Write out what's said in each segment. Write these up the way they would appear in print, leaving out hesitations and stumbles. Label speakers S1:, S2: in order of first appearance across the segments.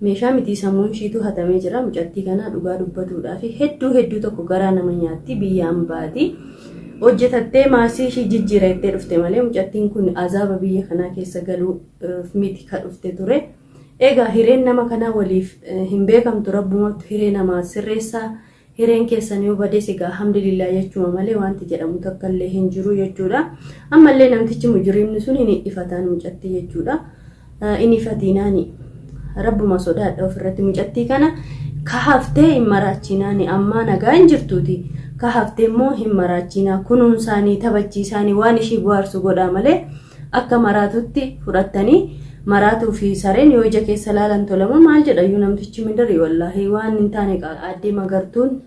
S1: Meeshaa miti sammuun ishiitu hatamee jira. Mucattii kana dhugaa dubbatuudhaa fi hedduu hedduu tokko garaa nama nyaatti biyya ambaati. Hojjetattee maasii ishii jijjiirattee dhufte malee mucattiin kun azaaba biyya kanaa keessa galuu miti ka dhufte ture. Egaa hireen nama kanaa waliif hin beekamtu rabbumatu hiree namaa sirreessaa. Hireen keessan yoo bades egaa alhamdulillah jechuma malee wanti jedhamu takka illee hin jiru jechuudha. Ammallee namtichi mujrimni sun hin ifataan mucattii jechuudha. Inni ifatiinaani rabbuma sodaadha ofirratti mucattii kana ka haftee hin maraachinaani ammaa nagaa hin jirtuuti. Ka haftee immoo hin maraachinaa kunuunsaanii taphachiisaanii waan ishii bohaarsu godhaa malee akka maraatutti fudhattanii maraatuu fi sareen yoo ija keessa laalan tolamu maal jedhayyuu namtichi midari wallaahi waan hin taane aaddee magartuun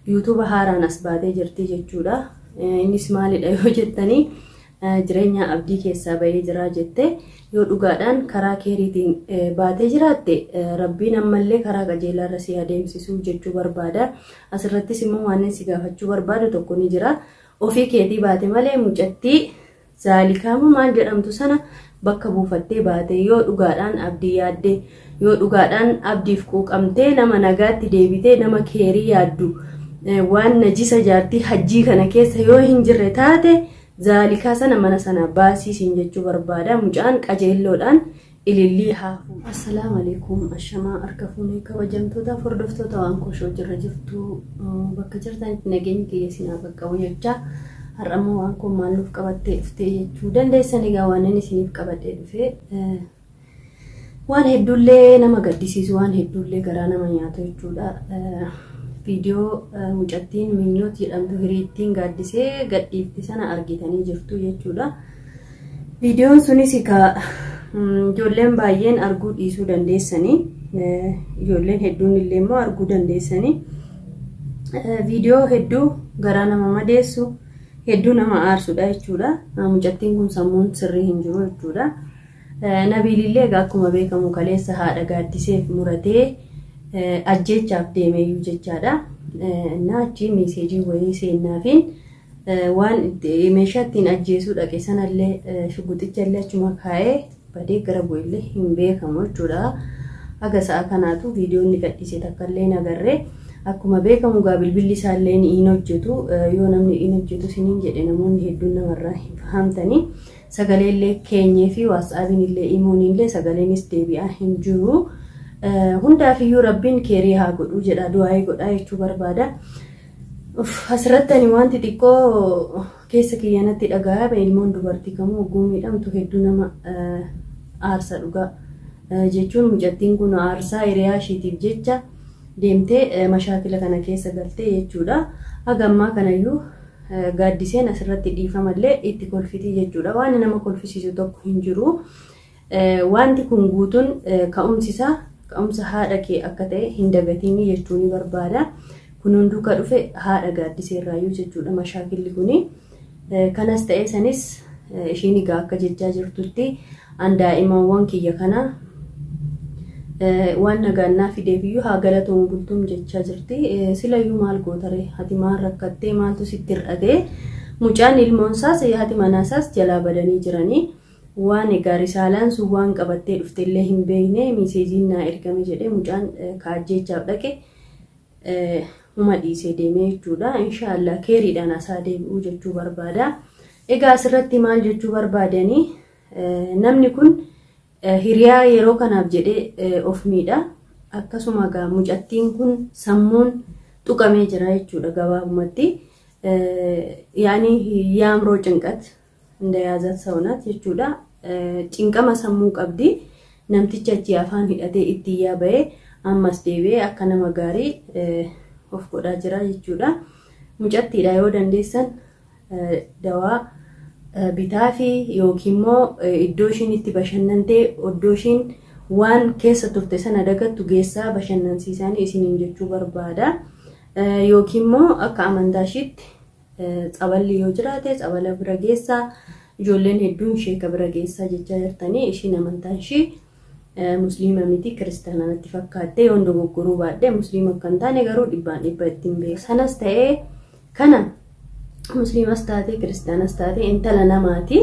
S1: yuutuuba haaraan as baatee jirti jechuudha. Innis maalidha yoo jettanii jireenya abdii keessaa bahee jira jette yoo dhugaadhaan karaa keeriitiin baatee jiraatte rabbiin ammallee karaa qajeelaarra si adeemsisuu jechuu barbaada. Asirrattis immoo waan si gaafachuu barbaadu tokko ni jira. Ofii keetii baate malee mucattii zaalikaamu maal jedhamtu sana bakka buufattee baate yoo dhugaadhaan abdii yaadde yoo dhugaadhaan abdiif quuqamtee nama nagaatti deebitee nama keerii yaaddu waan najisa jaartii hajjii kana keessa yoo hin jirre taate zaalikaa sana mana sana baasiisin jechuu barbaada. Mucaan qajeelloodhaan ilillii haafu. Assalaamu alaikum ashamaa harka fuunee kabajamtoota hordoftoota waan koshoo jirra jirtu bakka jirtanitti nageenyi kiyya isin haa qaqqabu jechaa. Har'ammoo waan kun maal nuuf qabattee dhuftee jechuu dandeessan egaa waan inni isiniif qabadhee dhufee waan hedduullee nama gaddisiisu waan hedduullee garaa nama nyaatu jechuudha. Viidiyoo mucattiin Minyoot jedhamtu hiriittiin gaaddisee gadhiifte sana argitanii jirtu jechuudha. Viidiyoon sunis egaa ijoolleen baay'een arguu dhiisuu dandeessanii ijoolleen hedduun illee immoo arguu dandeessanii viidiyoo hedduu garaa nama madeessu hedduu nama aarsudha jechuudha. Mucattiin kun sammuun sirrii hin jiru jechuudha. Nabiilillee egaa akkuma beekamu kaleessa haadha gaaddiseef muratee ajjeechaaf deemeeyyuu jechaadha. Innaa achi miiseejii wayii seennaafiin waan meeshaa ittiin ajjeesuu dhaqe sanallee shugguxichallee achuma kaa'ee badee gara bu'ellee hin beekamu jechuudha. Haga sa'a kanaatu viidiyoon inni gadhiise takkallee hin agarree. Akkuma beekamu egaa bilbilli isaallee hin hojjetu yoo namni hin hojjetu isiniin jedhe namoonni hedduun namarraa hin fahamtanii sagaleellee keenyee fi waatsaapiin illee imoon illee sagaleenis deebi'aa hin jiru. Hundaafiyyuu rabbiin keerii haa godhu jedha du'aayii godhaa jechuu barbaada. Asirratti ani wanti xiqqoo keessa kiyyanatti dhaga'ame ilmoon dubartii kamuu hogguu miidhamtu hedduu nama aarsa dhugaa jechuun mucattiin kun aarsaa hiriyaa ishiitiif jecha deemtee mashaakila kana keessa galtee jechuudha. Haga ammaa kanayyuu gaaddiseen asirratti dhiifamallee itti kolfitii jechuudha. Waan nama kolfisiisu tokko hin jiru. Wanti kun guutuun ka'umsi isaa ka'umsa haadha kee akka ta'e hin dagatiin jechuu ni barbaada. Kun hunduu ka dhufe haadha gaaddisee irraayyuu jechuudha mashaakilli kuni. Kanas ta'e sanis ishiin egaa akka jechaa jirtutti an daa'imawwan kiyya kana waan nagaannaa fideefiyyuu haa galatoomu bultuun jechaa jirti. Silayyuu maal gootaree ati maal rakkattee maaltu sitti hir'atee mucaan ilmoonsaas haati manaasaas jalaa badanii jiranii. Waan egaa risaalaan sun waan qabattee dhuftellee hin beekne miiseejiin naa ergame jedhee mucaan kaajjeechaaf dhaqe huma dhiisee deemee jechuudha. Inshaallah keeriidhaan asaa deebi'uu jechuu barbaada. Egaa asirratti maal jechuu barbaadanii namni kun hiriyaa yeroo kanaaf jedhee of miidha. Akkasuma egaa mucattiin kun sammuun tuqamee jira jechuudha gabaabumatti. Yaani yaamroo cinqat indayaazat ሰው ናት jechuudha. Cinqama sammuu qabdi. Namtichi achi afaan hidhatee itti iyyaa bahee ammas deebi'ee akka nama gaarii of godhaa jira jechuudha. Mucattiidha yoo dandeessan dawaa bitaa fi yookiin immoo iddoo ishiin itti bashannantee iddoo ishiin waan keessa turte sana dagattu geessaa bashannansiisanii isiniin jechuu barbaada. Yookiin immoo akka amantaa ishiitti tsaballi yoo jiraate tsabala bira geessaa ijoolleen hedduun sheeka bira geessaa jechaa jirtanii ishiin amantaan ishii musliima miti kiristaana natti fakkaatte yoon dogoggoruu baadhee musliima akka hin taane garuu dhibbaan dhibba ittiin beeku. Sanas ta'ee kana musliimas taate kiristaanas taate intala namaati.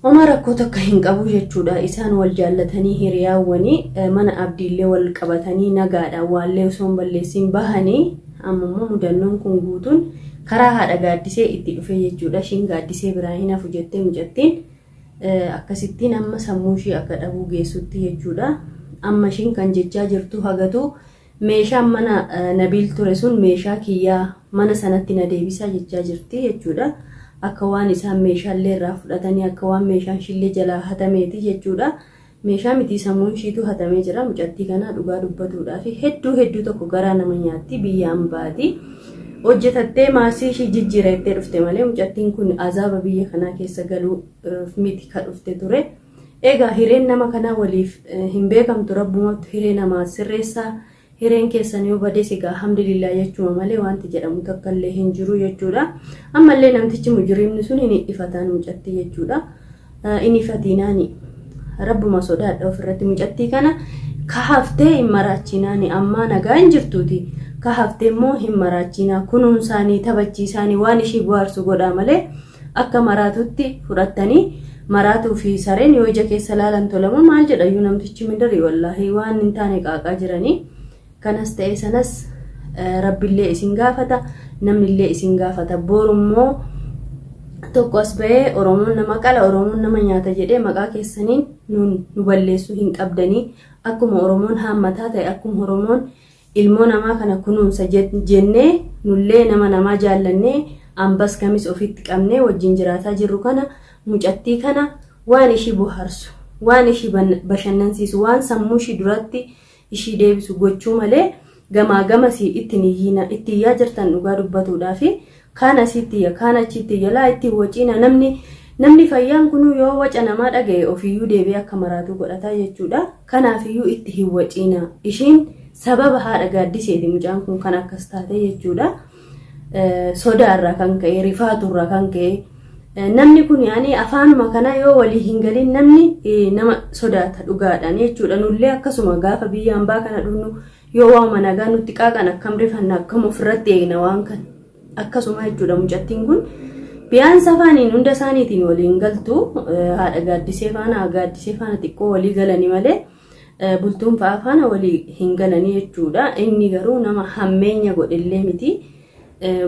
S1: Homaa rakkoo takka hin qabu jechuudha. Isaan wal jaallatanii hiriyaawwanii mana Abdiillee wal qabatanii nagaadhaan waallee osoo hin balleessin bahanii amma immoo mudannoon kun guutuun karaa haadha Gaaddisee itti dhufe jechuudha. Ishiin Gaaddisee biraa hin hafu jettee mucattiin akkasittiin amma sammuu ishii akka dhabuu geessutti jechuudha. Amma ishiin kan jechaa jirtu hagatu meeshaan mana Nabiil ture sun meeshaa kiyyaa mana sanatti na deebisaa jechaa jirti jechuudha. Akka waan isaan meeshaallee irraa fudhatanii akka waan meeshaan ishiillee jalaa hatameeti jechuudha. Meeshaa miti sammuun ishiitu hatamee jira. Mucattii kana dhugaa dubbatuudhaaf hedduu hedduu tokko garaa nama nyaatti biyya ambaati. Hojjetattee maasii ishii jijjiirattee dhufte malee mucattiin kun azaaba biyya kanaa keessa galuu miti ka dhufte ture. Egaa hireen nama kanaa waliif hin beekamtu, rabbumatu hiree namaa sirreessaa. Hireen keessan yoo bades egaa alhamdulillah jechuma malee wanti jedhamu takka illee hin jiru jechuudha. Ammallee namtichi mujrimni sun hin ifataan mucattii jechuudha. Inni ifatiinaani rabbuma sodaadha ofirratti mucattii kana ka haftee hin maraachinaani ammaa nagaa hin jirtuuti. Ka haftee immoo hin maraachinaa, kunuunsaanii taphachiisaanii waan ishii bohaarsu godhaa malee akka maraatutti fudhattanii maraatuu fi sareen yoo ija keessa laalan tolama maal jedhayyuu namtichi mindari wallaahi waan hin taane qaaqaa jiranii. Kanas ta'e sanas rabbillee isin gaafata, namnillee isin gaafata. Borummoo tokko as ba'ee Oromoon nama qala, Oromoon nama nyaata jedhee maqaa keessaniin nu balleessuu hin qabdanii. Akkuma Oromoon haammataa ta'e, akkuma Oromoon ilmoo namaa kana kunuunsa jennee nullee nama namaa jaallannee ambas kamis ofitti qabnee wajjin jiraataa jirru kana mucattii kana waan ishii bohaarsu, waan ishii bashannansiisu, waan sammuu ishii duratti ishii deebisu gochuu malee gamaa gamasii ittiin iyyiina itti iyyaa jirtan dhugaa dubbatuudhaaf kaan asitti iyya kaan achitti iyya laa ittiin waciina. Namni fayyaan kunuu yoo waca namaa dhaga'e ofiiyyuu deebi'ee akka maraatu godhataa jechuudha. Kanaafiyyuu itti hin waciina. Ishiin sababa haadha Gaaddiseeti mucaan kun kan akkas taate jechuudha. Sodaarraa kan ka'e, rifaaturraa kan ka'e namni kun yaani afaanuma kana yoo walii hin galin namni nama sodaata dhugaadhaan jechuudha. Nullee akkasuma gaafa biyya hambaa kana dhufnu yoo waama nagaa nutti qaaqan akkam rifanna, akkam ofirratti eegna waan kana akkasuma jechuudha. Mucattiin kun biyyaansa afaaniin hunda isaaniitiin waliin galtu haadha Gaaddisee faana xiqqoo walii galanii malee bultuun fa'aa faana walii hin galanii jechuudha. Inni garuu nama hammeenya godhellee miti.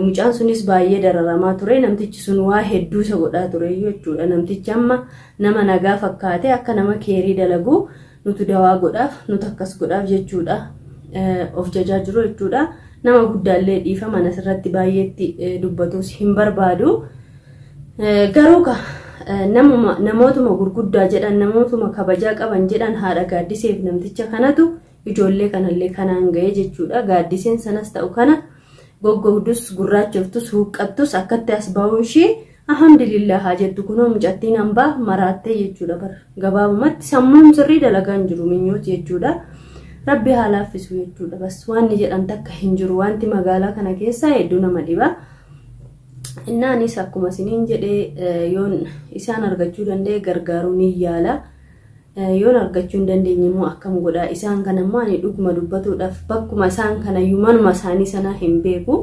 S1: Mucaan sunis baay'ee dararamaa ture. Namtichi sun waa hedduu isa godhaa ture jechuudha. Namtichi amma nama nagaa fakkaate akka nama keerii dalagu nutu dawaa godhaaf, nutu akkas godhaaf jechuudha. Of jajaa jiru jechuudha. Nama guddaallee dhiifama asirratti baay'eetti dubbatus hin barbaadu. Garuu namootuma gurguddaa jedhan, namootuma kabajaa qaban jedhan haadha Gaaddiseef namticha kanatu ijoollee kanallee kanaan ga'e jechuudha. Gaaddiseen sanas ta'u kana goggogdus, gurraachoftus, huuqqattus akkatti as ba'uun ishee alhamdulillah haa jettu. Kunoo mucattiin hambaa maraattee jechuudha. Bara gabaabumatti sammuun sirrii dalagaa hin jiru minyooti jechuudha. Rabbi haa laaffisu jechuudha. Bas waan jedhan takka hin jiru. Wanti magaalaa kana keessaa hedduu nama dhiba. Innaanis akkuma isiniin jedhee yoon isaan argachuu danda'e gargaaruu ni yaala. Yoon argachuu hin dandeenye immoo akkam godhaa? Isaan kana immoo ani dhuguma dubbatuudhaaf bakkuma isaan kanayyuu manuma isaanii sanaa hin beeku.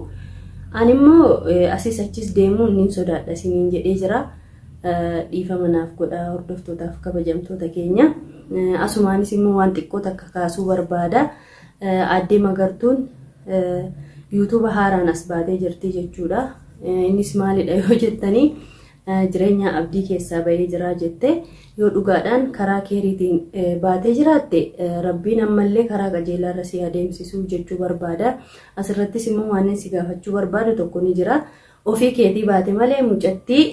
S1: Ani immoo asis achis deemuun nin sodaadha isiniin jedhee jira. Dhiifama naaf godhaa hordoftootaaf kabajamtoota keenya. Asumaanis immoo waan xiqqoo takka kaasuu barbaada. Aaddee Magartuun yuutuuba haaraan as baatee jirti jechuudha. Innis maalidha yoo jettanii jireenya Abdii keessaa bahee jira jette. Yoo dhugaadhaan karaa keeriitiin baatee jiraatte Rabbiin ammallee karaa qajeelaarra si adeemsisuu jechuu barbaada. Asirrattis immoo waan si gaafachuu barbaadu tokko ni jira. Ofii keetii baate malee mucattii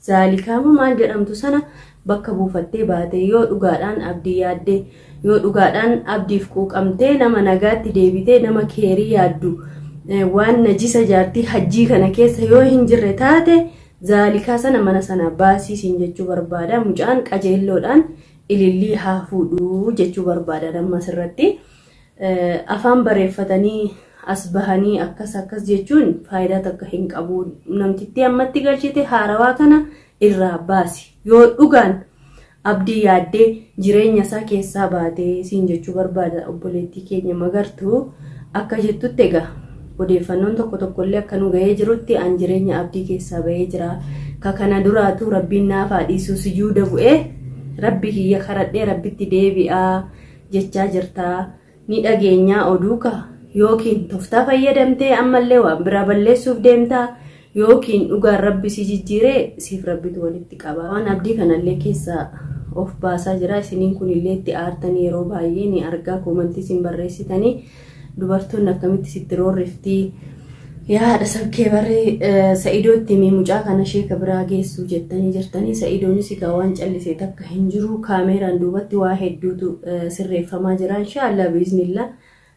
S1: Zaalikaama maal jedhamtu sana bakka buufattee baate. Yoo dhugaadhaan Abdii yaadde, yoo dhugaadhaan Abdiif quuqamtee nama nagaatti deebitee nama keerii yaaddu waan najisa jaartii hajjii kana keessa yoo hin jirre taate Zaalikaa sana mana sana baasiisiin jechuu barbaada. Mucaan qajeelloodhaan ilillii haa fuudhuu jechuu barbaada. Amma asirratti afaan bareeffatanii as bahanii akkas akkas jechuun faayidaa takka hin qabu. Namtittii ammatti galchite haarawaa kana irraa baasi. Yoo dhugaan Abdii yaaddee jireenya isaa keessaa baatee siin jechuu barbaada. Obboleettii keenya Magartuu akka jettutti egaa odeeffannoon tokko tokkollee akka nu gahee jirutti an jireenya Abdii keessaa bahee jira. Ka kana duraatu rabbiin naaf haa dhiisu sujuuda bu'ee rabbi kiyya karadhee rabbitti deebi'aa jechaa jirtaa. Ni dhageenyaa oduu ka yookiin toftaa fayyadamtee ammallee waan biraa balleessuuf deemtaa yookiin dhugaan rabbi si jijjiiree siif rabbitu walitti qaba. Waan abdii kanallee keessaa of baasaa jira. Isiniin kunillee itti aartanii yeroo baay'ee ni argaa koomantii isin barreessitanii dubartoonni akkamitti sitti roorriftii yaa haadha sabkee barree Sa'idootti himee mucaa kana sheeka biraa geessuu jettanii jirtanii. Sa'idoonis egaa waan callisee takka hin jiru. Kaameeraan duubatti waa hedduutu sirreeffamaa jira. Inshaallah biiznillah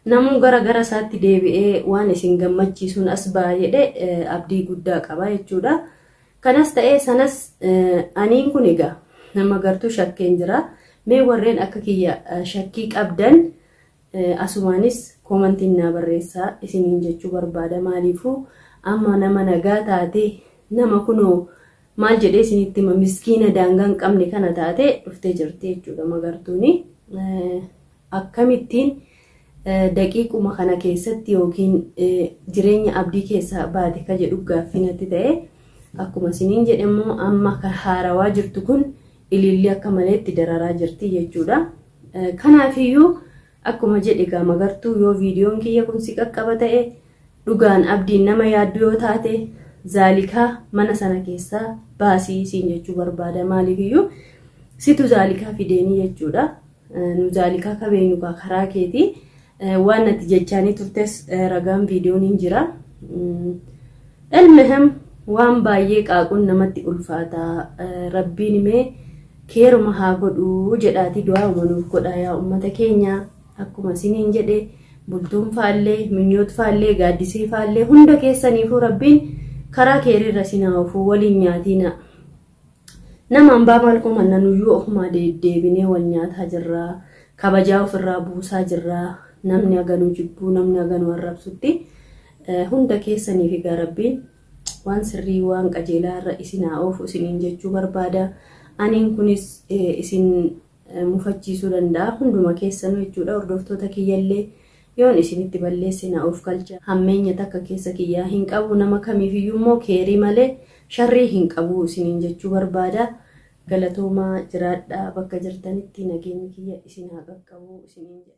S1: namuu gara gara isaatti deebi'ee waan isin gammachiisuun as ba'a jedhe abdii guddaa qaba jechuudha. Kanas ta'ee sanas aniin kun egaa nama gartuu shakkeen jira. Mee warreen akka kiyya shakkii qabdan asumaanis koomantiin naa barreessaa isiniin jechuu barbaada. Maaliifuu amma nama nagaa taate nama kunoo maal jedhee isinitti hima miskiina daangaa hin qabne kana taate dhuftee jirti jechuudha magartuuni. Akkamittiin daqiiquma kana keessatti yookiin jireenya abdii keessaa baate ka jedhu gaaffii natti ta'e. Akkuma isiniin jedhe immoo amma ka haarawaa jirtu kun ililli akka maleetti dararaa jirti jechuudha. Kanaafiyyuu akkuma jedhe egaa magartuu yoo viidiyoon kiyya kun si qaqqaba ta'e dhugaan abdiin nama yaaddu yoo taate zaalikaa mana sana keessaa baasii siin jechuu barbaada. Maaliifiyyuu situ zaalikaa fideenii jechuudha. Nu zaalikaa kabeenyu karaa keetii waan natti jechaanii turtes ragaan viidiyoon hin jira. Elmihim waan baay'ee qaaquun namatti ulfaata. Rabbiin mee keeruma haa godhuu jedhaati du'aa uumanuuf godha yaa uummata keenya. Akkuma isiniin jedhe bultuun faallee, minyoot faallee, gaaddisee faallee hunda keessaniifuu rabbiin karaa keerirra isin haa oofuu waliin nyaatiina. Nama hambaa maal qomanna nuyyuu ofumaa deddeebinee wal nyaataa jirra. Kabajaa ofirraa buusaa jirra. Namni haganuu jibbuu, namni haganuu arrabsutti hunda keessaniif egaa rabbiin waan sirrii waan qajeelaa irra isin haa oofu isiniin jechuu barbaada. Aniin kunis isin mufachiisuu danda'a hunduma keessanuu jechuudha. Hordoftoota kiyyallee yoon isinitti balleesse na of galcha. Hammeenya takka keessa kiyyaa hin qabu. Nama kamiifiyyuu immoo keerii malee sharrii hin qabu isiniin jechuu barbaada. Galatoomaa jiraadhaa bakka jirtanitti nageenyi kiyya isin haa qaqqabu isiniin jedha.